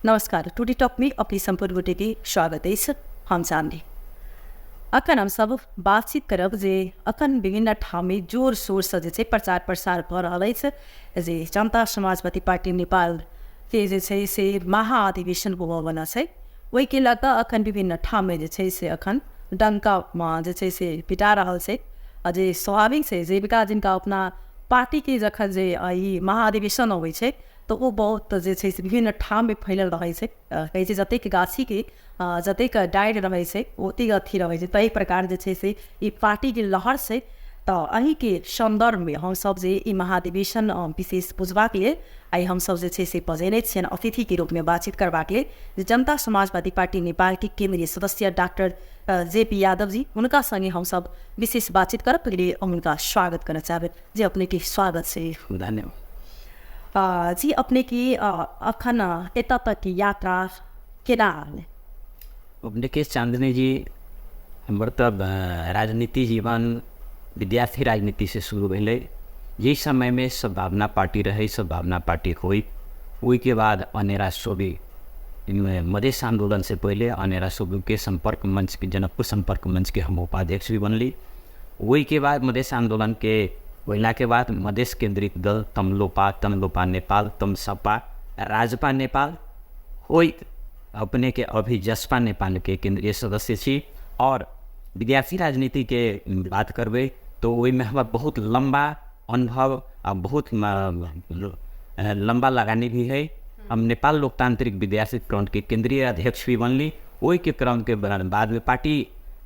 नमस्कार, two D talk में अपने सम्पूर्ण गोटे के स्वागत अछि। हम चांदनी। अखन हमसब बातचीत करब जे अखन विभिन्न ठाममे जोर शोरसँ जे छै प्रचार प्रसार भऽ रहल अछि जे जनता समाजवादी पार्टी नेपालके जे छै से महाअधिवेशन होबऽवला छै। ओहिके लऽ कऽ अखन विभिन्न ठाममे जे छै से अखन डङ्कामे जे छै से पिटा रहल छै। आ जे स्वाभाविक छै, जिनका जिनका अपना पार्टीके जखन जे ई महाअधिवेशन अबै छै तऽ ओ बहुत जे छै से विभिन्न ठाममे फैलल रहै छै। कहै छै जतेक गाछीके जतेक डाढ़ि रहै छै ओतेक अथी रहै छै, ताहि प्रकार जे छै से ई पार्टीके लहर छै। तऽ एहिके सन्दर्भमे हमसब जे ई महाधिवेशन विशेष बुझबाक लेल आइ हमसब जे छै से बजेने छियनि अतिथिके रूपमे बातचीत करबाक लेल जे जनता समाजवादी पार्टी नेपालके केन्द्रीय सदस्य doctor J P Yadav ji, हुनका संगे हमसब विशेष बातचीत करब। पहिले हुनका स्वागत करऽ चाहबै। जे अपनेके स्वागत छै। धन्यवाद जी। अपनेके अखन एतऽ तकके यात्रा केना आयल? अपनेके चांदनी जी, हमर तऽ राजनीति जीवन विद्यार्थी राजनीतिसँ शुरू भेलै। जाहि समयमे सद्भावना पार्टी रहै, सद्भावना पार्टी होइ, ओहिके बाद अनेरा सोबी मधेश आन्दोलनसँ पहिले अनेरा सोबीके सम्पर्क मञ्चके, जनकपुर सम्पर्क मञ्चके हम उपाध्यक्ष भी बनली। ओहिके बाद मधेश आन्दोलनके होइलाके बाद मधेश केन्द्रित दल तमलोपा, तमलोपा नेपाल, तमसपा, राजपा नेपाल होइत अपनेके अभी जसपा नेपालके केन्द्रीय सदस्य छी। आओर विद्यार्थी राजनीतिके बात करबै तऽ ओहिमे हमर बहुत लम्बा अनुभव आ बहुत लम्बा लगानी भी है। हम नेपाल लोकतांत्रिक विद्यार्थी फ्रंटके केंद्रीय अध्यक्ष भी बनली। ओहिके क्रमके बादमे पार्टी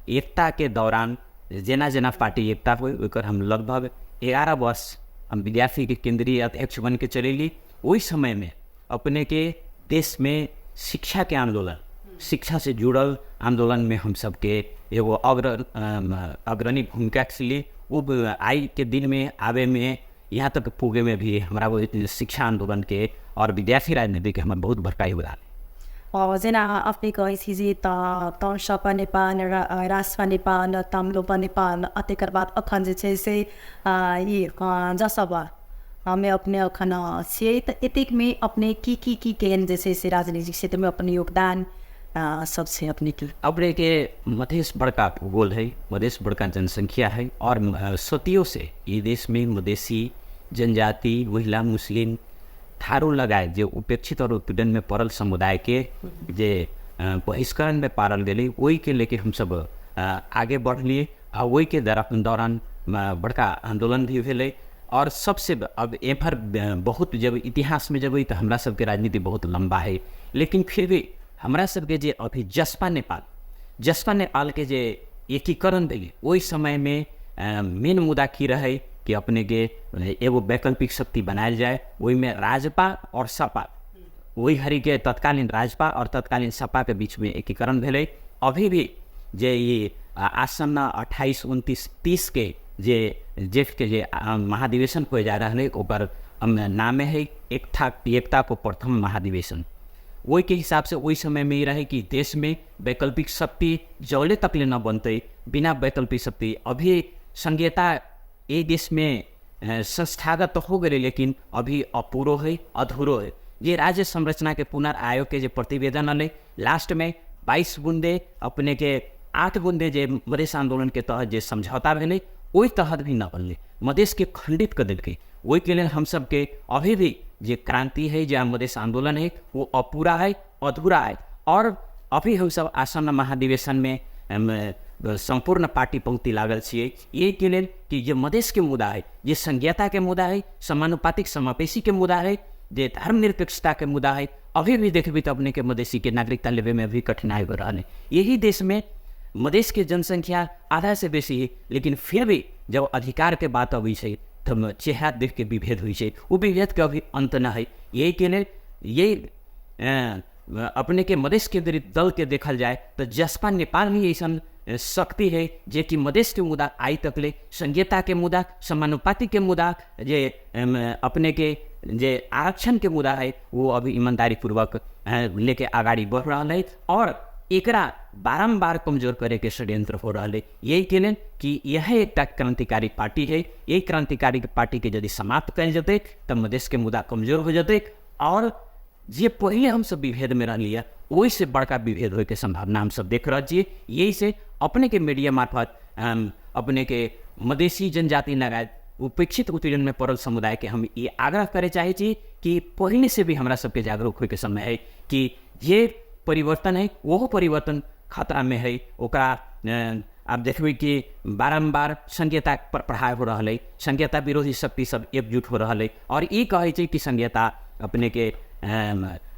एकताके दौरान जेना जेना पार्टी एकता होइ ओकर हम लगभग 11 वर्ष हम विद्यार्थीके केंद्रीय अध्यक्ष बनके चलेली। ओहि समयमे अपनेके देशमे शिक्षाके आन्दोलन, शिक्षा से जुड़ल आन्दोलनमे हम सबके एगो अग्रणी भूमिका खेली। ओ आइके दिनमे आबेमे, यहाँ तक पुगेमे भी हमरा वो शिक्षा आन्दोलनके और विद्यार्थी राजनीतिके हमर बहुत बड़का योगदान है। जेना अपने कहै छी जे तमसपा नेपाल, राजपा नेपाल, तमलोपा नेपाल, आ तकर बाद अखन जे छै से ई जसपा हमे अपने अखन छियै, तऽ एतेकमे अपने की की की केहन जे छै से राजनीतिक क्षेत्रमे अपन योगदान सब छै अपनेके? अपनेके मधेश बड़का भूगोल है, मधेश बड़का जनसंख्या है और सदियों से ये देश में मधेसी जनजाति, महिला, मुस्लिम, थारू लगायत जे उपेक्षित और उत्पीड़न में पड़ल समुदाय के जे बहिष्करण में पारल गेलै, ओहिके लेके हमसब आगे बढ़लियै। आ ओहिके दौरान बड़का आन्दोलन भी भेलै। और सबसे अब एम्हर बहुत जब इतिहासमे जेबै तऽ हमरा सबके राजनीति बहुत लम्बा है, लेकिन फिर भी हमरा सबके जे अभी जसपा नेपाल, जसपा नेपालके जे एकीकरण भेलै, ओहि समयमे मेन मुद्दा की रहै कि अपनेके एगो वैकल्पिक शक्ति बनायल जाय। ओहिमे राजपा और सपा, ओहि घड़ीके तत्कालीन राजपा और तत्कालीन सपाके बीचमे एकीकरण भेलै। अभी भी जे ई आसन्न 28, 29, 30 के जे जेठ के जे महाधिवेशन हो जा रहल है, ओकर नामे है एकता, एकता को प्रथम महाधिवेशन। ओहिके हिसाबसँ ओहि समयमे ई रहै कि देशमे वैकल्पिक शक्ति जौले तकले न बनतै, बिना वैकल्पिक शक्ति अभी संघीयता एहि देशमे संस्थागत तऽ हो गेलै, लेकिन अभी अपूरो है, अधूरो है। जे राज्य संरचनाके पुनर्आयोग के जे प्रतिवेदन अलै, लास्टमे 22 बुंदे अपनेके 8 बुंदे जे मधेश आन्दोलनके तहत जे समझौता भेलै, ओहि तहत भी न बनलै, मधेशके खंडित कऽ देलकै। ओहिके लेल हमसबके अभी भी जे क्रांति है, जे मधेश आन्दोलन है, वो अपूरा है, अधूरा है। और अभी हमसब आसन्न महाधिवेशनमे सम्पूर्ण पार्टी पंक्ति लागल छियै, एहिके लेल कि जे मधेशके मुद्दा है, जे संघीयताके मुद्दा है, समानुपातिक समावेशीके मुद्दा है, जे धर्मनिरपेक्षताके मुद्दा है। अभी भी देखबै तऽ अपनेके मधेसीके नागरिकता लेबेमे अभी कठिनाइ हो रहल है। यही देशमे मधेशके जनसंख्या आधा से बेसी है, लेकिन फिर भी जब अधिकारके बात अबै छै तऽ चेहरा देखके विभेद होइ छै। ओ विभेदके अभी अन्त न है। यहीके लेल यही अपनेके मधेश केंद्रित दलके देखल जाय तऽ जसपा नेपाल ही ऐसन शक्ति है जे कि मधेशके मुद्दा आइ तकले संघीयताके मुद्दा, समानुपातिक के मुद्दा, जे अपनेके जे आरक्षणके मुद्दा है, वो अभी ईमानदारी पूर्वक लेके अगाडि बढ़ रहल है। और एकरा बारम्बार कमजोर करैके षड्यंत्र हो रहल है। यहीके लेल कि यह एकटा क्रांतिकारी पार्टी है। यही क्रांतिकारी पार्टीके यदि समाप्त कयल जेतै तऽ मधेशके मुद्दा कमजोर हो जेतै और जे पहिले हमसब विभेदमे रहलियै ओहिसँ बड़का विभेद होइके सम्भावना हमसब देख रहल छियै। यही से अपनेके मीडिया मार्फत अपनेके मधेसी जनजाति लगायत उपेक्षित उत्पीड़नमे पड़ल समुदायके हम ई आग्रह करे चाहै छी कि पहिले से भी हमरा सबके जागरूक होइके समय है कि जे परिवर्तन है ओहो परिवर्तन खतरामे है। ओकरा आप देखबै कि बारम्बार संघीयता पर प्रहार हो रहल है, संघीयता विरोधी शक्ति सब एकजुट हो रहल है और ई कहै छै कि संघीयता अपनेके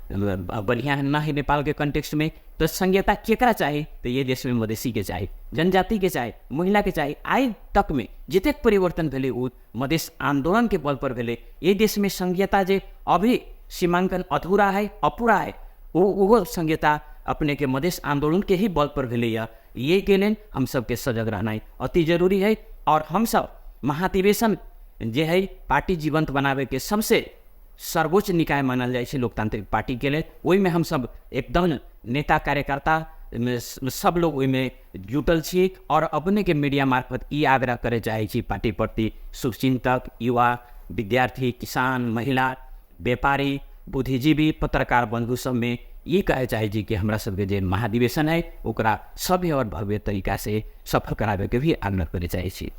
बढ़िया न है नेपाल के कंटेक्स्ट में। तो संघीयता केकरा चाही? तो ये देश में मधेसी के चाही, जनजाति के चाही, महिला के चाही। आइ तक में जतेक परिवर्तन भेलै ओ मधेस आंदोलन के बल पर भेलै। ये देश में संघीयता जे अभी सीमांकन अधूरा है, अपूरा है, वो संघीयता अपने के मधेस आंदोलन के ही बल पर भेलैया। ये के लेल हम सबके सजग रहना अति जरूरी है। और हम सब महाधिवेशन जे है पार्टी जीवंत बनावे के सबसे सर्वोच्च निकाय मानल जाइ छै लोकतांत्रिक पार्टी के लेल, ओहिमे हमसब एकदम नेता कार्यकर्ता सब लोग ओहिमे जुटल छी। और अपने के मीडिया मार्फत ई आग्रह करे चाहै छी पार्टी प्रति शुभचिंतक, युवा, विद्यार्थी, किसान, महिला, व्यापारी, बुद्धिजीवी, पत्रकार बंधु सबमे ई कहे चाहै छी कि हमरा सबके जे महाधिवेशन है ओकरा सभ्य और भव्य तरीका से सफल कराबे के भी आग्रह करे चाहै छी।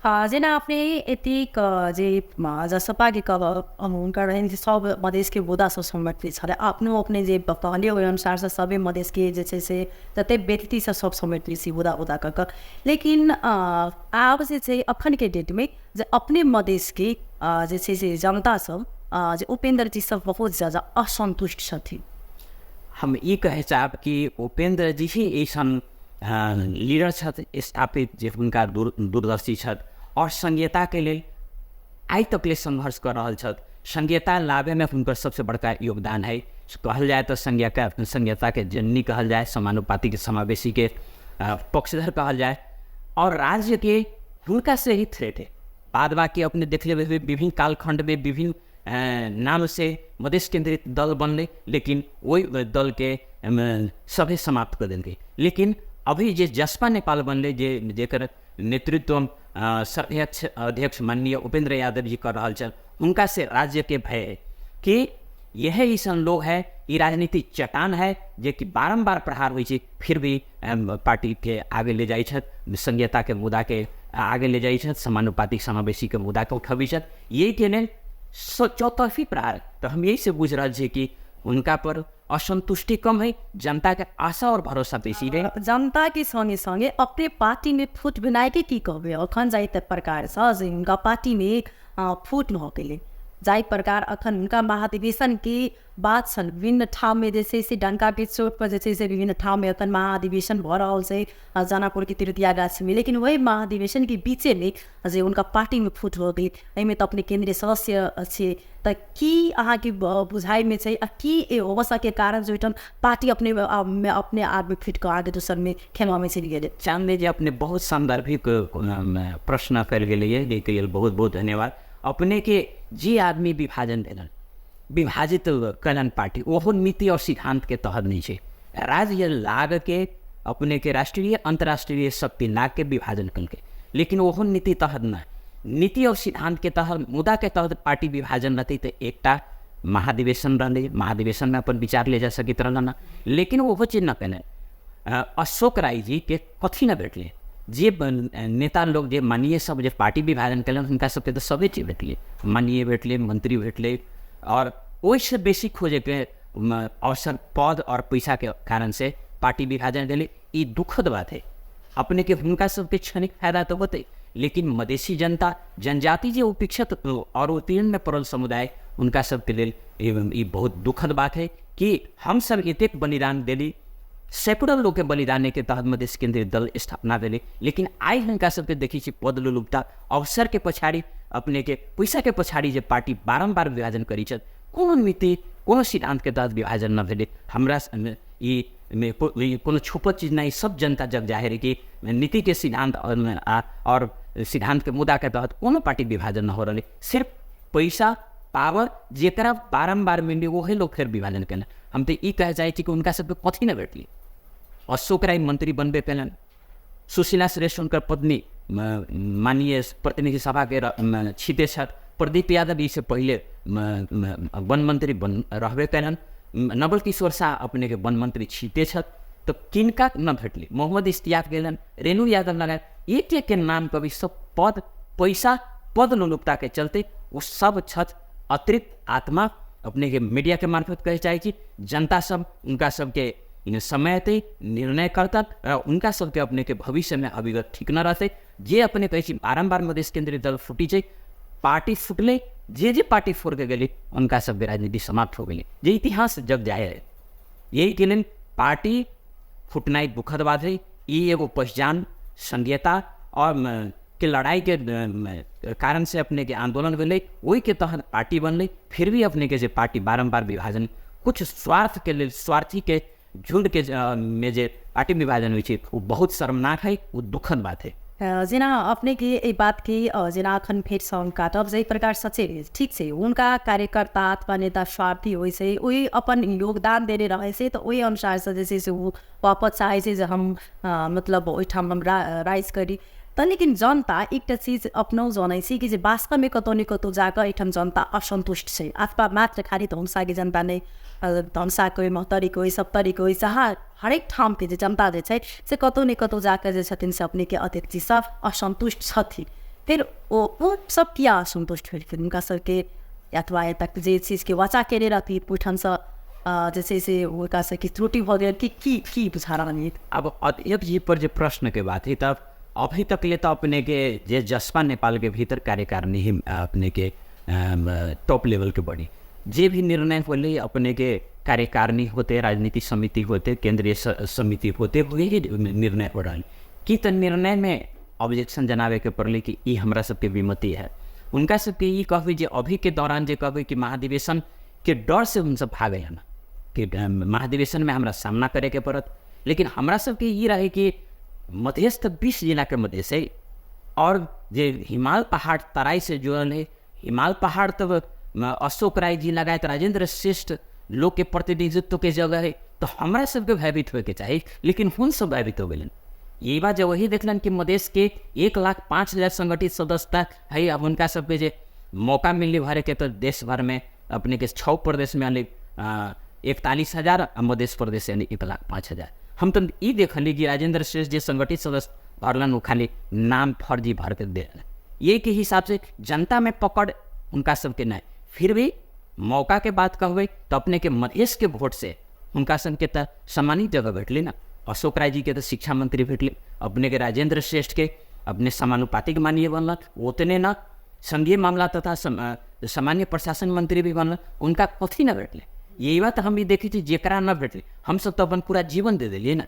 हाँ, जेना अपने एतेक जे जसपाके हुनकर रहनि सब मधेसके मुद्दा सब समेटने छलै, अपनो अपने जे कहलियै ओहि अनुसारसँ सभे मधेसके जे छै से जतेक व्यक्ति सब समेटने छी मुद्दा उदा कऽ कऽ। लेकिन आब जे छै अखनके डेटमे जे अपने मधेसके जे छै से जनता सब जे उपेन्द्र जी सब बहुत ज्यादा असन्तुष्ट छथिन। हम ई कहै चाहब कि उपेन्द्र जी ही अइसन लीडर छथि स्थापित जे हुनका दूरदर्शी छथि और संघीयताके लेल आइ तकले संघर्ष कर रहल छथि। संघीयता लाबेमे हुनकर सबसे बड़का योगदान है। कहल जाए तो संघीयताके जननी कहल जाए, समानुपातिक समावेशीके पक्षधर कहल जाए और राज्य के हुनका से ही थ्रेट है। बाद बाकी अपने देख लेबै विभिन्न कालखंड में विभिन्न नाम से मधेस केंद्रित दल बनले, लेकिन वही दल के सभे समाप्त कर देलकै। लेकिन अभी जे जसपा नेपाल बनले, जे जेकर नेतृत्व अध्यक्ष अध्यक्ष माननीय उपेंद्र यादव जी कर रहल छल, उनका से राज्य के भय है कि यह ऐसा लोग है, ये राजनीति चट्टान है जे कि बारम्बार प्रहार होइ छै फिर भी पार्टी के आगे ले जाइ छथि, संघीयता के मुद्दा के आगे ले जाइ छथि, समानुपातिक समावेशी के मुद्दा के उठबै छथि। यही के लेल चौतरफी प्रहार। तो हम यही से बुझ रहल छियै कि उनका पर असंतुष्टि कम है, जनता के आशा और भरोसा बेसी है। जनता के संगे संगे अपने पार्टी में फूट बनाए के की कहबै, अखन जाहि प्रकारसँ जे हुनका पार्टी में फूट भऽ गेलै, जाहि प्रकार अखन हुनका महाधिवेशन के बात छल विभिन्न ठाममे जे छै से डंका के चोट पर जे छै से विभिन्न ठाममे अखन महाधिवेशन भऽ रहल छै जनकपुरके तिरुतिया गाछीमे, लेकिन वही महाधिवेशनके बीचेमे जे हुनका पार्टीमे फूट भऽ गेल, एहिमे तऽ अपने केन्द्रीय सदस्य छियै, तऽ की अहाँके बुझाइमे छै आ की होबऽके कारण जे ओहिठाम पार्टी अपने अपने आपमे फिट कऽ आगे दोसरमे खेमामे चलि गेलै? चांदनी जी, अपने बहुत सान्दर्भिक प्रश्न कयल गेलैए, एहिके लेल बहुत बहुत धन्यवाद। अपने के जे आदमी विभाजन भेलन, विभाजित कलन पार्टी, ओहो नीति और सिद्धांत के तहत नहीं छै। राज्य लाग के अपने के राष्ट्रीय अंतर्राष्ट्रीय शक्ति लाग के विभाजन कलके, लेकिन ओहो नीति तहत न, नीति और सिद्धांत के तहत मुद्दा के तहत पार्टी विभाजन रहते तो एकटा महाधिवेशन रहलै, महाधिवेशन में अपन विचार ले जा सकित रहल, लेकिन ओहो चीज न केने। अशोक राय जी के कथी न भेटलै, जे नेता लोग जे माननीय सब जे पार्टी विभाजन केलनि हुनका सबके तऽ सभे चीज भेटलै, माननीय भेटलै, मंत्री भेटलै, और ओहिसँ बेसी खोजैके अवसर पद और पैसाके कारण से पार्टी विभाजन भेलै। ई दुखद बात है। अपने के हुनका सबके क्षणिक फायदा तऽ होतै, लेकिन मधेसी जनता, जनजाति जे उपेक्षित और उत्पीड़न में पड़ल समुदाय, हुनका सबके लेल ई बहुत दुखद बात है कि हमसब एतेक बलिदान देली, सैकड़ों लोग के बलिदान के तहत मधेस केंद्रीय दल स्थापना भेलै, लेकिन आइ हुनका सबके देखै छी पद लोलुपता, अवसर के पछाड़ी, अपने के पैसा के पछाड़ी जे पार्टी बारम्बार विभाजन करै छथि, कोनो नीति कोनो सिद्धांत के तहत विभाजन न भेलै। हमरा ई कोनो छुपल चीज नहीं, सब जनता जग जाहिर है कि नीति के सिद्धांत और सिद्धांत के मुद्दा के तहत कोनो पार्टी विभाजन न हो रहा है। सिर्फ पैसा पावर जेकरा बारम्बार मिले वही लोग फिर विभाजन केलनि। हम तऽ ई कहै चाहै छी कि हुनका सबके कथी न भेटलै। अशोक राय मंत्री बनबे केलनि, सुशीला श्रेष्ठ हुनकर पत्नी माननीय प्रतिनिधि सभाके छिते छथि, प्रदीप यादव ई से पहिले वन मंत्री बन रहबे केलनि, नवल किशोर शाह अपने के वन मंत्री छीते छथि, तो किनका न भेटलै। मोहम्मद इश्तियाक गेलन, रेणु यादव लगायत एक एक के नाम कभी सब पद पैसा पद लोलुपता के चलते वो सब छथि अतिरिक्त आत्मा। अपने के मीडिया के मार्फत कहे चाहे छी जनता सब उनका सबके समय अतै निर्णय करता र उनका सबके अपने के भविष्य में अभिगत ठीक न रहते। जे अपने कहै छी बारम्बार मधेश केंद्रीय दल फूटी छै, पार्टी फुटलै, जे जे पार्टी फोड़ के गेलै उनका सबके राजनीति समाप्त हो गेलै, जे इतिहास जग जाए है। यही के लेल पार्टी फुटनाइ दुखद बात है। ई एगो पहचान संघीयता और के लड़ाई के कारण से अपने के आंदोलन भेलै, ओहि के तहत पार्टी बनलै। फिर भी अपने के जे पार्टी बारम्बार विभाजन कुछ स्वार्थ के लेल स्वार्थी के झुंड के में जे पार्टी विभाजन होइ छै वो बहुत शर्मनाक है, वो दुखद बात है। जेना अपने के एहि बात के जेना अखन फेरसँ हम काटब जाहि प्रकारसँ छै, ठीक छै, हुनका कार्यकर्ता अथवा नेता स्वार्थी होइ छै, ओहि अपन योगदान देने रहै छै, तऽ ओहि अनुसारसँ जे छै से ओ वापस चाहै छै जे हम मतलब ओहिठाम हम राइज करी। तऽ लेकिन जनता एकटा चीज अपनो जनै छै कि जे वास्तवमे कतौ ने कतौ जाकऽ एहिठाम जनता असन्तुष्ट छै, अथवा मात्र खाली धनुषाके जनता नहि, धनुषाके होइ, महोत्तरीके होइ, सप्तरीके होइ, जहाँ हरेक ठामके जे जनता जे छै से कतौ ने कतौ जाकऽ जे छथिन से अपनेके अध्यक्षजीसँ असन्तुष्ट छथिन। फेर ओ सब किया असन्तुष्ट भेलखिन? हुनका सबके अथवा एतऽ जे चीजके वाचा केने रहथिन ओहिठामसँ जे छै से हुनका सबके त्रुटि भऽ गेल कि की की बुझा रहल अछि? अब अध्यक्ष जी पर जे प्रश्न के बात है तब अभी तक ले तो अपने के जे जसपा नेपाल के भीतर कार्यकारिणी ही अपने के टॉप लेवल के बनी, जे भी निर्णय होले अपने के कार्यकारिणी होते, राजनीति समिति होते, केंद्रीय समिति होते, वही निर्णय हो रहा कि तो निर्णय में ऑब्जेक्शन जनावे के पड़ले कि ई हमरा सबके विमति है। उनका सबके ई कहबे जे अभी के दौरान जे कहबे कि महाधिवेशन के डर से उन सब भागे हन कि महाधिवेशन में हमरा सामना करे के पड़त। लेकिन हमरा सबके ई रहे कि मधेश तो 20 जिला के मधेश है और जे हिमाल पहाड़ तराई से जुड़ल है, हिमाल पहाड़ तो अशोक राय जी लगायत राजेंद्र श्रेष्ठ लोग के प्रतिनिधित्व के जगह है, तो हमरा सबके भयभीत होए के चाही, लेकिन हुन सब भयभीत हो गए। ये बात जब वही देखलन कि मधेश के 1,05,000 संगठित सदस्यता है, अब उनका सबके जे मौका मिलने भरे के तो देश भर में अपने के 6 प्रदेश में यानी 41,000 आ मधेश प्रदेश यानी 1,05,000। हम तो ई देखली कि राजेंद्र श्रेष्ठ जे संगठित सदस्य भरलन वो खाली नाम फर्जी भर के दे, ये के हिसाब से जनता में पकड़ उनका सबके नहीं। फिर भी मौका के बात कहबै तो अपने के मधेश के वोट से उनका सबके तो सम्मानित जगह भेटलै ना। अशोक राय जी के तो शिक्षा मंत्री भेटलै, अपने के राजेंद्र श्रेष्ठ के अपने समानुपातिक माननीय बनल, उतने न संघीय मामला तथा सामान्य प्रशासन मंत्री भी बनल, उनका कथी न भेटलै। यही बात हम भी देखै छी जेकरा न भेटलै, हम सब तो अपन पूरा जीवन दे देलियै ना,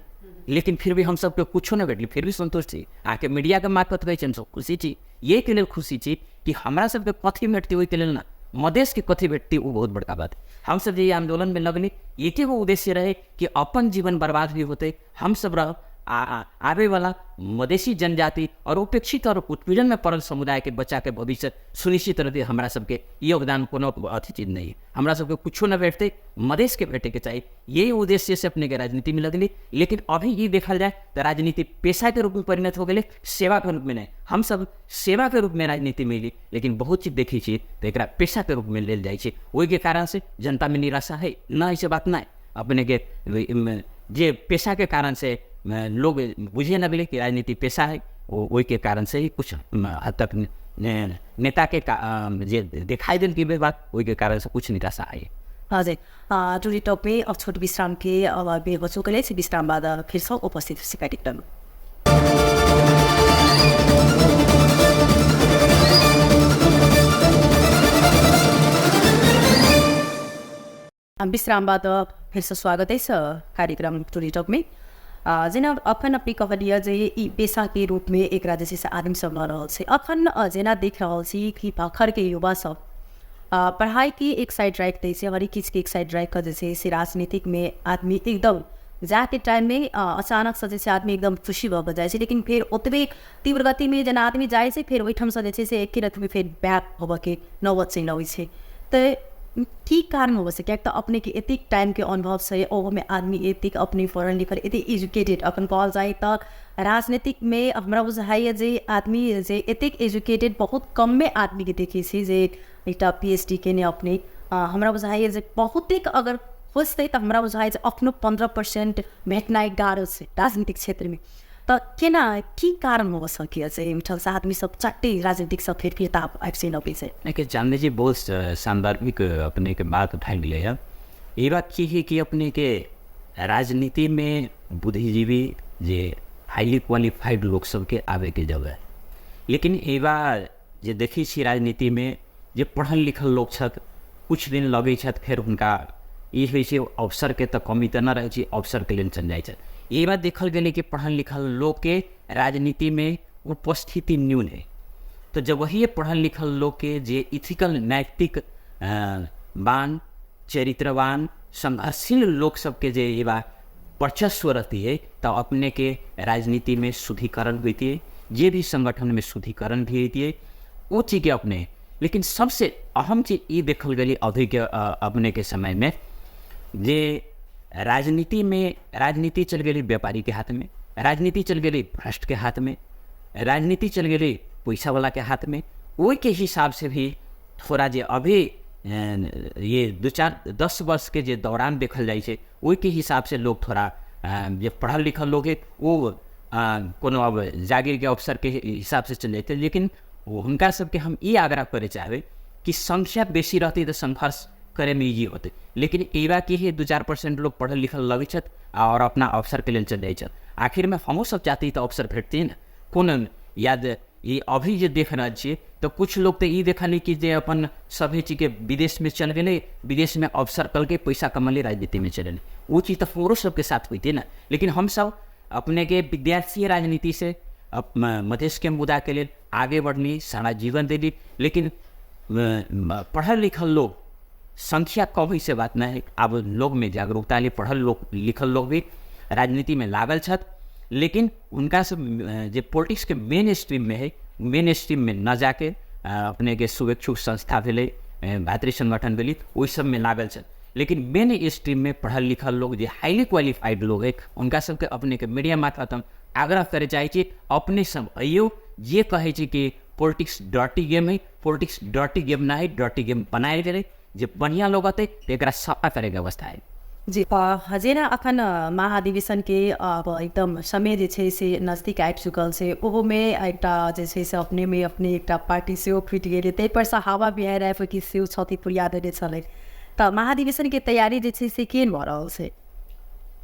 लेकिन फिर भी हम सबके कुछो न भेटलै, फिर भी संतुष्ट छी। अहाँके मीडियाके मार्फत कहै छी हम सब खुशी छी, यही के लेल खुशी छी कि हमरा सबके कथी भेटतै ओहिके लेल ना, मधेशके कथी भेटतै ओ बहुत बड़का बात। हम सब जे आंदोलन में लगली एके गो उद्देश्य रहे कि अपन जीवन बर्बाद भी होते, हम सब रह आवे वाला मधेशी जनजाति और उपेक्षित और उत्पीड़न में पड़ल समुदाय के बच्चा के भविष्य सुनिश्चित रहते। हमरा सबके योगदान कोनो अथी चीज नहीं है, हमरा सबके कुछो न भेटते, मधेश के भेटे के चाही, यही उद्देश्य से अपने के राजनीति में लगली। लेकिन अभी ये देखल जाए तो राजनीति पेशा के रूप में परिणत हो गए, सेवा के रूप में नहीं। हम सब सेवा के रूप में राजनीति में अयली, लेकिन बहुत चीज देखै छियै तऽ एकरा पेशा के रूप में लेल जाइ छै, ओहिके कारण से जनता में निराशा है न, ऐसे बात नहीं। अपने के जे पेशा के कारण से लोग बुझे न गेलै कि राजनीति पेशा है, ओहिके कारण से ही कुछ हद तक नेता के जे देखाई देल की बात, ओहिके कारण से कुछ निराशा है। हजुर, टुरी टॉप में अब छोट विश्राम के अब बेर हो चुकल अछि। विश्राम बाद फिर से उपस्थित छी कार्यक्रम। विश्राम बाद फिर से स्वागत अछि कार्यक्रम टुरी टॉप में। जेना अखन अपने कहलियै जे ई पेशाके रूपमे एकरा जे छै से आदमी सब लऽ रहल छै। अखन जेना देख रहल छी कि भर्खरके युवा सब पढ़ाइके एक साइड राखि दै छै, हरेक चीजके एक साइड राखि कऽ जे छै से राजनीतिकमे आदमी एकदम जाके टाइममे अचानकसँ जे छै आदमी एकदम खुशी भऽ कऽ जाइ छै, लेकिन फेर ओतबे तीव्र गतिमे जेना आदमी जाइ छै फेर ओहिठामसँ जे छै से एके रतिमे फेर बैक होबऽके नौबत चलि अबै छै। तऽ की कारण होबऽ छै? किएक तऽ अपनेके एतेक टाइमके अनुभव छै, ओहोमे आदमी एतेक अपने पढ़ल लिखल एतेक एजुकेटेड अपन कहल जाय तऽ राजनीतिकमे हमरा बुझाइए जे आदमी जे एतेक एजुकेटेड बहुत कमे आदमीके देखै छी जे एकटा PhD केने अपने, हमरा बुझाइए जे बहुतेक अगर खोजतै तऽ हमरा बुझाइ छै अखनो 15% भेटनाइ गाह्रो छै राजनीतिक क्षेत्रमे। तऽ केना की कारण हो सकैए से एहिठामसँ आदमी सब चट्टे राजनीतिकसँ फेर फिर्ता आबि चलि अबै छै? देखिए चांदनी जी, बहुत सांदर्भिक अपने के बात उठाइ गेलै है। ई बात की है कि अपने के राजनीति में बुद्धिजीवी जे हाईली क्वालिफाइड लोग सबके आबे के जगह है, लेकिन ई बार जे देखै छी राजनीति में जे पढ़ल लिखल लोग छथि कुछ दिन लगै छथि, फेर हुनका ई होइ छै अवसरके तऽ कमी तऽ नहि रहै छै, अवसरके लेल चलि जाइ छथि। ई बात देखल गेलै कि पढ़ल लिखल लोकके राजनीतिमे उपस्थिति न्यून है। तऽ जब वही पढ़ल लिखल लोकके जे इथिकल नैतिक वान चरित्रवान संघर्षशील लोक सबके जे ई बा वर्चस्व रहती है तऽ अपने के राजनीति में शुद्धिकरण होती है, जे भी संगठन में शुद्धिकरण भी होती है वो चीज के अपने। लेकिन सबसे अहम चीज ई देखल गेली अभी के अपने के समय में जे राजनीति में राजनीति चल गेली व्यापारी के हाथ में, राजनीति चल गेली भ्रष्ट के हाथ में, राजनीति चल गेली पैसा वाला के हाथ में। ओहि के हिसाब से भी थोड़ा जे अभी ये 2-4-10 वर्ष के जे दौरान देखल जाइ छै ओहि के हिसाब से लोग थोड़ा जे पढ़ल लिखल लोग है वो कोनो अब जागीर के अवसर के हिसाब से चल जाते। लेकिन हुनका सबके हम ई आग्रह करे चाहबै कि संख्या बेसी रहती तऽ संघर्ष करे में इजी होते, लेकिन ई बात की है 2-4% लोग पढ़ल लिखल लगै छथि और अपना अवसर के लेल चल जाइ छथि। आखिर में हमहूँ सब चाहती तऽ अवसर भेटती ने कोन याद। ये अभी जे देख रहल छियै तऽ कुछ लोग तऽ ई देखली कि जे अपन सभी चीजके विदेशमे चलि गेलै, विदेशमे अवसर कलकै, पैसा कमलै, राजनीतिमे चलि गेलै। ओ चीज तऽ हमरो सबके साथ होइते ने। लेकिन हमसब अपने के विद्यार्थी राजनीति से मधेश के मुद्दा के लेल आगे बढ़ली, सारा जीवन देली। लेकिन पढ़ल लिखल लोग संख्या कम होइ से बात नहीं है, आब लोग में जागरूकता ले पढ़ल लोग लिखल लोग भी राजनीति में लागल छथि, लेकिन उनका सब जे पॉलिटिक्स के मेन स्ट्रीम में है मेन स्ट्रीम में न जाके अपने के शुभेच्छुक संस्था भेलै, भातृ संगठन भेलै, ओहि सब में लागल छथि। लेकिन मेन स्ट्रीम में पढ़ल लिखल लोग जे हाईली क्वालिफाइड लोग है उनका सबके अपने के मीडिया मार्फत हम आग्रह करे चाहै छी अपने सब अइयौ। जे कहै छै कि पॉलिटिक्स डर्टी गेम है, पॉलिटिक्स डर्टी गेम ना है, डर्टी गेम बनायल गेलै, जे बढ़िया लोग अतै तऽ एकरा सफा करैके अवस्था है। जी जेना अखन महाधिवेशन के अब एकदम समय जे छै से नजदीक आबि चुकल छै, ओहोमे एकटा जे छै से अपने में अपने एकटा पार्टी सेहो फुटि गेलै, ताहि पर से हवा बिहाड़ि आबि कि सेहो क्षति पुरिया देने छलै। तऽ महाधिवेशन के तैयारी जे छै से केहन भऽ रहल छै?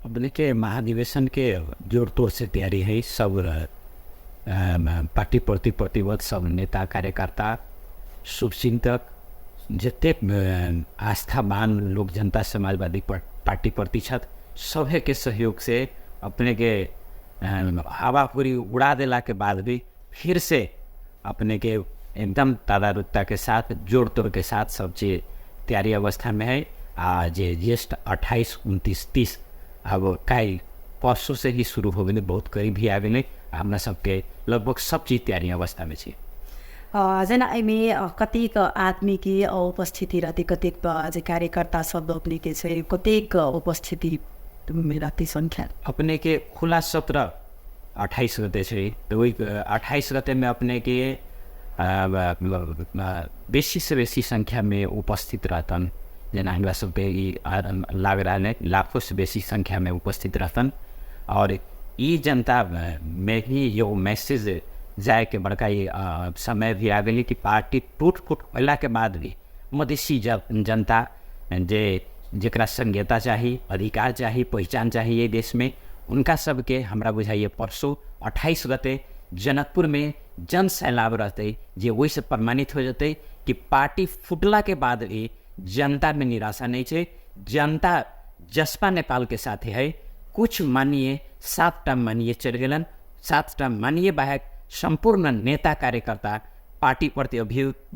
अपने के महाधिवेशन के जोर तोड़ से तैयारी है। सब पार्टी प्रति प्रतिबद्ध सब नेता कार्यकर्ता शुभचिंतक जतेक आस्थावान लोग जनता समाजवादी पार्टी प्रति छथि सभे के सहयोग से अपने के हवा पूरी उड़ा देला के बाद भी फिर से अपने के एकदम तदारुकता के साथ जोड़ तोड़ के साथ सब चीज तैयारी अवस्था में है। आ जे ज्येष्ठ 28, 29, 30 अब काल्हि परसों से ही शुरू हो गेलै, बहुत करीब ही आबि गेलै। हमरा सबके लगभग सब चीज तैयारी अवस्था में छै। जेना एहिमे कतेक आदमीके उपस्थिति रहतै, कतेक जे कार्यकर्ता सब अपने के छै कतेक उपस्थिति रहतै संख्या? अपने के खुला सत्र 28 गते छै, तऽ ओहि 28 गते में अपने के बेसी से बेसी संख्या में उपस्थित रहतन। जेना हमरा सबके ई लाग रहल है लाखों से बेसी संख्या में उपस्थित रहतन। और ई जनता में ही यो मैसेज जाए के बड़का ये समय भी आ गेलै कि पार्टी टूट फूट होला के बाद भी मधेसी जनता जे जकरा संघीयता चाही, अधिकार चाही, पहिचान चाही ये देश में, उनका सबके हमरा बुझाइए परसों 28 गते जनकपुर में जन सैलाब रहतै, जे ओहिसँ प्रमाणित हो जतै कि पार्टी फुटला के बाद भी जनता में निराशा नहीं छै। जनता जसपा नेपाल के साथे है। कुछ मानिए 7टा मानिए चलि गेलन, 7टा मानिए बाहेक सम्पूर्ण नेता कार्यकर्ता पार्टी प्रति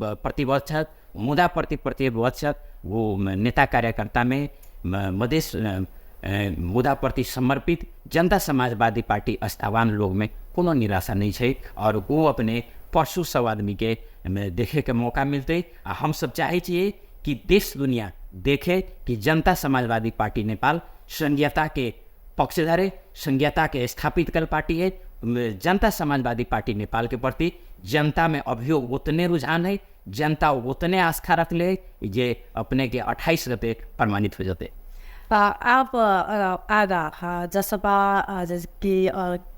प्रतिबद्ध छथि, मुद्दा प्रति प्रतिबद्ध छथि। वो नेता कार्यकर्ता में मधेश मुद्दा प्रति समर्पित जनता समाजवादी पार्टी आस्थावान लोग में कोनो निराशा नहीं छै। और वो अपने परसों सब आदमी के देखे के मौका मिलते। आ हम सब चाहै छियै कि देश दुनिया देखे कि जनता समाजवादी पार्टी नेपाल संघीयता के पक्षधर है, संघीयता के स्थापित कल पार्टी है। जनता समाजवादी पार्टी नेपाल के प्रति जनता में अभियो उतने रुझान है, जनता उतने आस्था रखले जे अपने के 28 गते प्रमाणित हो जाते। आब आगा जसपा के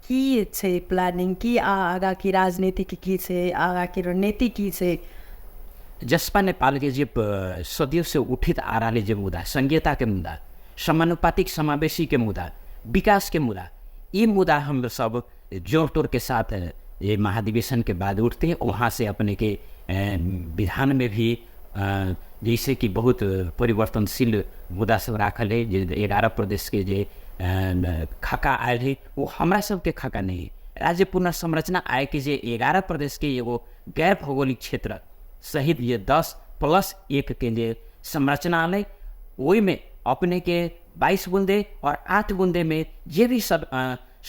की छै प्लानिंग, की आगा की राजनीति की छै, आगा की रणनीति की छै? जसपा नेपाल के जे सदियों से उठित आ रहा जे मुद्दा, संघीयता के मुद्दा, समानुपातिक समावेशी के मुद्दा, विकास के मुद्दा, ये मुद्दा हम सब जोर तोड़ के साथ ये महाधिवेशन के बाद उठते हैं। वहाँ से अपने के विधान में भी जैसे कि बहुत परिवर्तनशील मुद्दा सब राखल है। जे 11 प्रदेश के जे खाका आयल है वो हमरा सबके खाका नहीं है। राज्य पुनर्संरचना आय के जे 11 प्रदेश के एगो गैर भौगोलिक क्षेत्र सहित ये 10+1 के जे संरचना आलै ओहिमे अपने के 22 बूंदे और 8 बूंदे में जे भी सब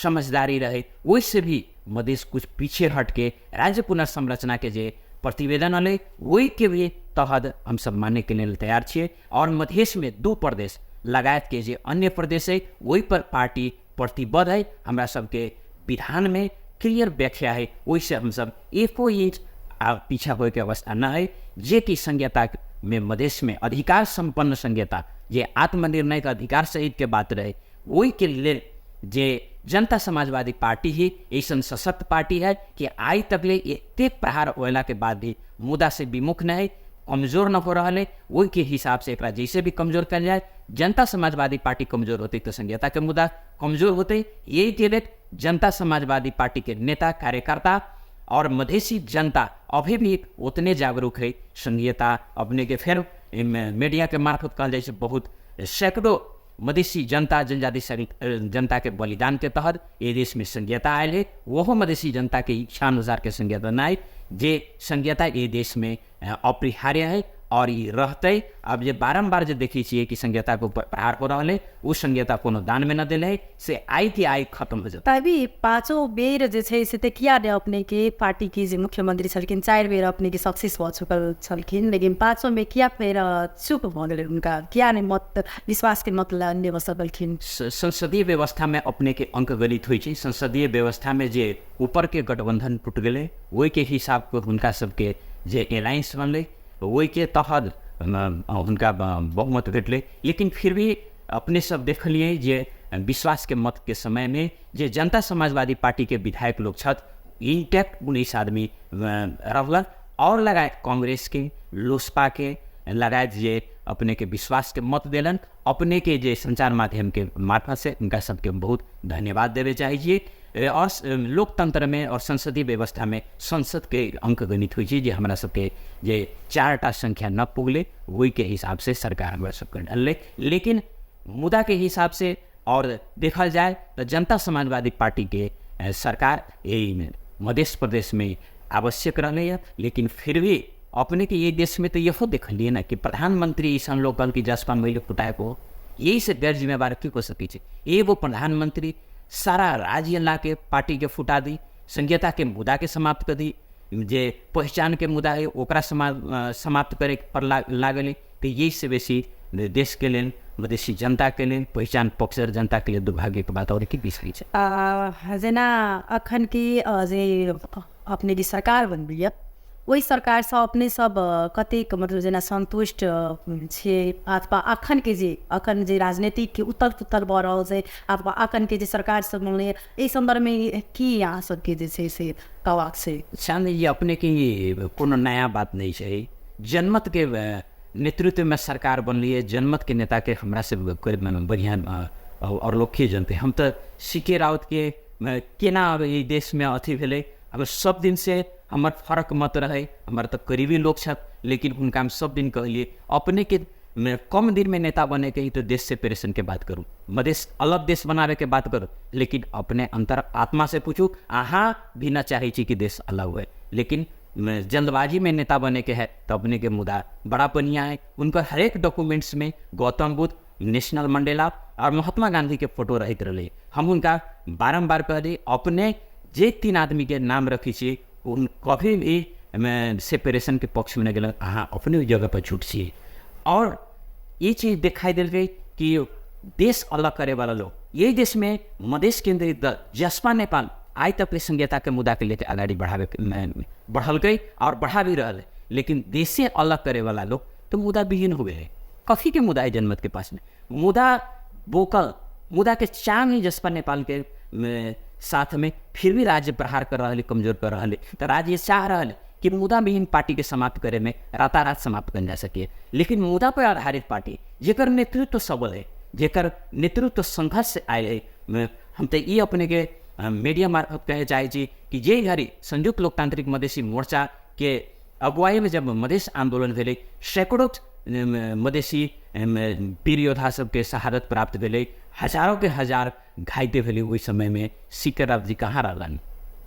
समझदारी रहे ओहिसे भी मधेश कुछ पीछे हट के राज्य पुनर्संरचना के जे प्रतिवेदन अलै ओहि के भी तहत हम सब माने के लेल तैयार छियै। और मधेश में 2 प्रदेश लगायत के जे अन्य प्रदेश है ओहि पर पार्टी प्रतिबद्ध है। हमरा सबके विधान में क्लियर व्याख्या है, ओहिसे हम सब एको इंच पीछा होए के अवस्था न है। जे कि संघीयता में मधेश में अधिकार संपन्न संघीयता जे आत्मनिर्णय के अधिकार सहित के बात रहे ओहि के लेल जे जनता समाजवादी पार्टी ही ऐसा सशक्त पार्टी है कि आई तकले एतेक प्रहार होला के बाद भी मुद्दा से विमुख न है, कमजोर न हो रहा है। वही के हिसाब से एकरा जैसे भी कमजोर कल जाए, जनता समाजवादी पार्टी कमजोर होते तो संघीयता के मुद्दा कमजोर होते। यही के लेल जनता समाजवादी पार्टी के नेता कार्यकर्ता और मधेसी जनता अभी भी उतने जागरूक है। संघीयता अपने के फिर मीडिया के मार्फत कहल जाए बहुत सैकड़ों मधेसी जनता जनजाति जनता के बलिदान के तहत ये देश में संघीयता आयल है। वह मधेसी जनता के इच्छा अनुसार के संघीयता नहीं, जे संघीयता ये देश में अपरिहार्य है और ये रहते। अब जे बारम्बार जे देखै छियै कि संघीयता के ऊपर प्रहार हो रहल है, उ संघीयता कोनो दान में न देले है, से आई के आई खत्म हो जाता। तभी 5 बेर जे छै से किया ने अपने के पार्टी के जे मुख्यमंत्री छलखिन 4 बेर अपने के सक्सेस भऽ चुकल छलखिन, लेकिन 5 में किया फेर चुप भऽ गेलै हुनका, किया ने मत विश्वास के मत लेबऽ सकलखिन? संसदीय व्यवस्था में अपने के अंकगणित होइ छै। संसदीय व्यवस्था में जे ऊपर के गठबंधन टूट गेलै ओहि के हिसाब के हुनका सबके जे एलायंस बनलै ओहि के तहत हुनका बहुमत भेटलै। लेकिन फिर भी अपने सब देखलियै जे विश्वास के मत के समय में जे जनता समाजवादी पार्टी के विधायक लोग छथि इंटैक्ट 19 आदमी रहलन और लगायत कांग्रेस के लोसपा के लगायत जे अपने के विश्वास के मत देलन। अपने के जे संचार माध्यम के मार्फत से उनका सबके बहुत धन्यवाद देवे चाहै छियै। और लोकतंत्र में और संसदीय व्यवस्था में संसद के अंकगणित होइ छै जे हमरा सबके जे 4टा संख्या न पुगले ओहि के हिसाब से सरकार हमरा सबके ढललै। लेकिन मुद्दा के हिसाब से और देखल जाए तो जनता समाजवादी पार्टी के सरकार एहिमे मध्य प्रदेश में आवश्यक रहलै। लेकिन फिर भी अपने के ये देश में तो इहो देखलिए ना कि प्रधानमंत्री ऐसा लोग कहल कि जसपा मैले फुटाएको, यही से गैर जिम्मेवार की हो सकै छै। एगो प्रधानमंत्री सारा राज्य ला के पार्टी के फुटा दी, संघीयता के मुद्दा के समाप्त कर दी, जे पहचान के मुद्दा है ओकरा समाप्त करे पर लागल। तो यही से बेसी देश के लेल मधेसी जनता के लेल पहचान पक्षधर जनता के लिए दुर्भाग्य के बात और की विषय छै। जेना अखन के जे अपने की सरकार बनबैया ओहि सरकारसँ अपने सब कतेक मतलब जेना संतुष्ट छियै अथवा अखन के जे अखन जे राजनीतिक के उथल पुथल भऽ रहल छै अथवा अखन के जे सरकार सब बनलै एहि सन्दर्भमे की अहाँ सबके जे छै से कहबाक छै? चांदी जी अपने के कोनो नया बात नहीं छै। जनमत के नेतृत्व में सरकार बनलिए, जनमत के नेता के हमरा से बढ़िया और लोग के जनते। हम तो सी.के. राउत के केना अब ई देश में अथी भेलै, अब सब दिन से हमर फरक मत रहे, हमर तो करीबी लोग छथि, लेकिन हुनका हम सब दिन कहलिए अपने के कम दिन में नेता बने के ही तो देश सेपरेशन के बात करूँ, मधेश अलग देश बनावे के बात करूँ, लेकिन अपने अंतर आत्मा से पूछू अहाँ भी ना चाहे छी कि देश अलग हुए। लेकिन जल्दबाजी में नेता बने के है तो अपने के मुद्दा बड़ा बढ़िया है। उनका हरेक डॉक्यूमेंट्स में गौतम बुद्ध, नेशनल मंडेला और महात्मा गांधी के फोटो रहते रहे। हम उनका बारम्बार कहली अपने जे 3 आदमी के नाम रखी छी उन कभी भी सेपरेशन के पक्ष में नहीं गेल, अहाँ अपने जगह पर झूठ छियै। और ये चीज़ दिखाई दिल गई कि देश अलग करे वाला लोग यही देश में मधेश केंद्रित दल जसपा नेपाल आइ तक संघीयता के मुद्दा के लेके अगाडि बढ़ावे बढ़ल गई और बढ़ा भी रहा है। लेकिन देशे अलग करे वाला लोग तो मुद्दा विहीन हो गए। कथी के मुद्दा है जनमत के पास में? मुद्दा बोकल मुदा के चांग है जसपा नेपाल के साथ में फिर भी राज्य प्रहार कर रहल, कमजोर कर रहल। तो राज्य चाह रहल कि मुदा विहीन पार्टी के समाप्त करे में रातारात समाप्त कर जा सके, लेकिन मुदा पर आधारित पार्टी जेकर नेतृत्व सबल है, जेकर नेतृत्व संघर्ष से आयल है। हम तो ये अपने के मीडिया मार्फत कहे चाहे छी कि जे घड़ी संयुक्त लोकतांत्रिक मधेसी मोर्चा के अगुवाई में जब मधेस आंदोलन भेलै, सैकड़ों मधेसी वीर योद्धा सबके शहादत प्राप्त भेलै, हजारों के हजार घाइते भेलै। ओहि समय में सीकर राव जी कहाँ रहलन?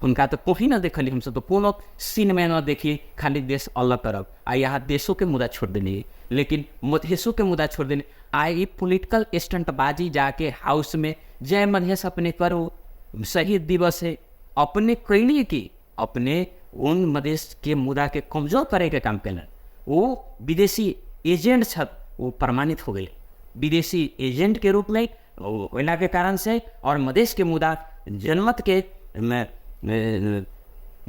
हुनका तो कहीं न देखली हमसब, तो कोनो सीन में न देखिए, खाली देश अलग करब आ यहाँ देशों के मुद्दा छोड़ देलिए, लेकिन मधेशों के मुद्दा छोड़ देलिए। आ ई पोलिटिकल स्टंटबाजी जाके हाउस में जय मधेश अपने करो, शहीद दिवस है, अपने कैलिए कि अपने उन मधेश के मुद्दा के कमजोर करे के काम कैलन। वो विदेशी एजेंट छथ, वो प्रमाणित हो गए विदेशी एजेंट के रूप में होला के कारण से, और मधेश के मुद्दा जनमत के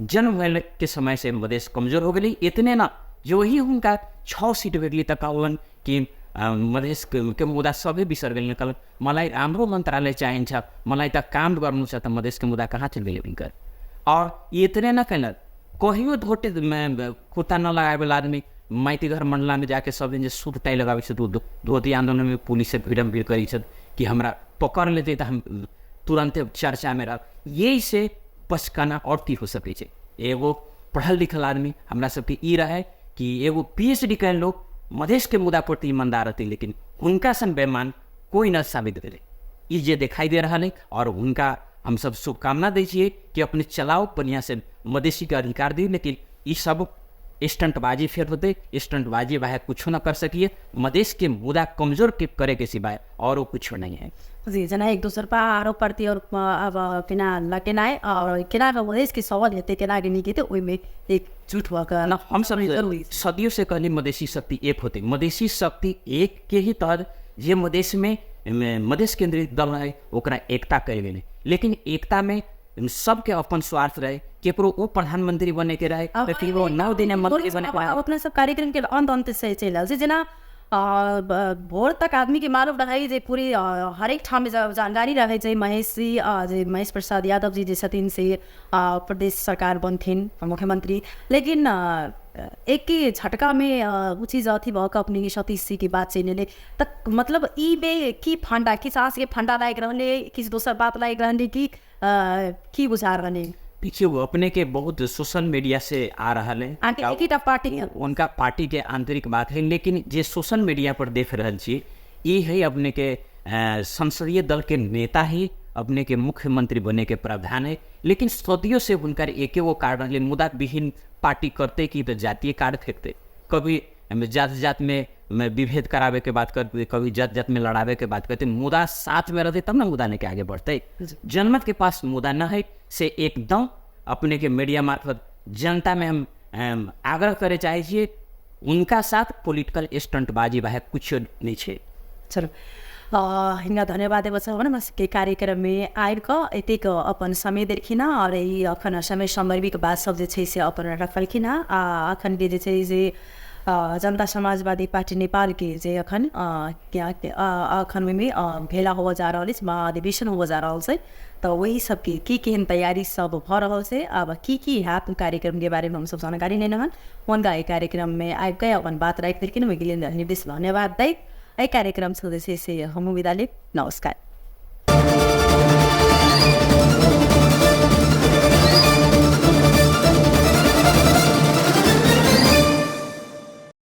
जन्म होने के समय से मधेश कमजोर हो गई। इतने ना जो ही उनका 6 सीट भेटली त कहलन कि मधेश के मुद्दा सबै बिसर गेल, कहलन मलाई राम्रो मन्त्रालय चाहिन्छ, मलाई त काम गर्नु छ, त मधेश के मुद्दा कहाँ चल गेलै हुनकर। और इतने न कैलन, कहियो धोते कुर्ता न लगाए वाला आदमी माइती घर मंडला में जाके सब दिन जे सूट टाई लगाबै छै, धोती आंदोलन में पुलिस से भिड़म भिड़ करै छै कि हमरा पकड़ लेतै त हम तुरंते चर्चा में रह। यही से पचकाना और की हो सकै छै। एगो पढ़ल लिखल आदमी हमरा सबके ई रहे कि एगो PhD कैल लोग मधेश के मुद्दा प्रति ईमानदार रहते, लेकिन हुनका सन बेमान कोई न साबित भेलै। ई जे दिखाई दे रहा है, और हुनका हम सब शुभकामना दै छियै कि अपने चलाओ बढ़िया से मधेसी के अधिकार दी, लेकिन ई सब स्टंटबाजी फेर होते, स्टंटबाजी बाहर कुछ न कर सकिए, मधेश के मुद्दा कमजोर के करे के सिवाय और वो कुछ नहीं है। जी जना एक दोसर पर आरोप प्रति और अब केना लगेनाइ और केना के मधेश के सवाल हेतै, केना के नीक हेतै, ओहिमे एकजुट भऽ कऽ न हम सब सदियों से कहली मधेसी शक्ति एक होते। मधेसी शक्ति एक के ही तहत जे मधेश में मधेश केंद्रित दल है ओकरा एकता कयल गेलै, लेकिन एकता में सबके अपन स्वार्थ रहे, केकरो वो प्रधानमंत्री बने के रहे, केकरो 9 दिन मंत्री बने। अपना सब कार्यक्रम के अंत अंत से चलि रहल छै, जेना भोर तक आदमी के मालूम रहै जे पूरी हरेक ठाम जानकारी रहै छै। महेश जी जे महेश प्रसाद यादव जी जे छथिन से प्रदेश सरकार बनथिन मुख्यमंत्री, लेकिन एक ही झटका में उ चीज अथी भऽ कऽ अपने सतीश जी के बात चलि एलै। तऽ मतलब ई बे की फंडा, किछु अहाँ सबके फंडा लागि रहलै, किछु दोसर बात लागि रहलै, कि की बुझा रहलै? देखिए वो अपने के बहुत सोशल मीडिया से आ रहा है, एक पार्टी उनका पार्टी के आंतरिक बात है, लेकिन जे सोशल मीडिया पर देख रहा छी ये है अपने के संसदीय दल के नेता ही अपने के मुख्यमंत्री बने के प्रावधान है, लेकिन सदियों से उनका एक वो कार्ड रहे मुद्दा विहीन पार्टी करते कि तो जातीय कार्ड फेंकते, कभी जात जात में विभेद करावे के बात करते, कभी जात जात में लड़ावे के बात करते, मुद्दा साथ में रहते तब ना मुद्दा लेके आगे बढ़ते। जनमत के पास मुद्दा न है से एकदम अपने के मीडिया मार्फत जनता में हम आग्रह करे चाहे छियै उनका साथ पोलिटिकल स्टंटबाजी बाहे कुछ नहीं छे। चलो हिनका धन्यवाद देबऽ चाहब हमरा सबके कार्यक्रममे आबि कऽ एतेक अपन समय देलखिन हँ और ई अखन समय समर्पित बात सब जे छै से अपन रखलखिन हँ। आ अखन के जे छै से जनता समाजवादी पार्टी नेपालके जे अखन अखन ओहिमे भेला होबऽ जा रहल अछि, महाधिवेशन होबऽ जा रहल छै, तऽ ओहि सबके की केहन तैयारी सब भऽ रहल छै, आब की की हैत कार्यक्रमके बारेमे हमसब जानकारी लेलहुँ हन। हुनका एहि कार्यक्रममे आबि कऽ अपन बात राखि देलखिन, ओहिके लेल निर्देश धन्यवाद दैत एहि कार्यक्रमसँ जे छै से हमहूँ विदा लेब। नमस्कार।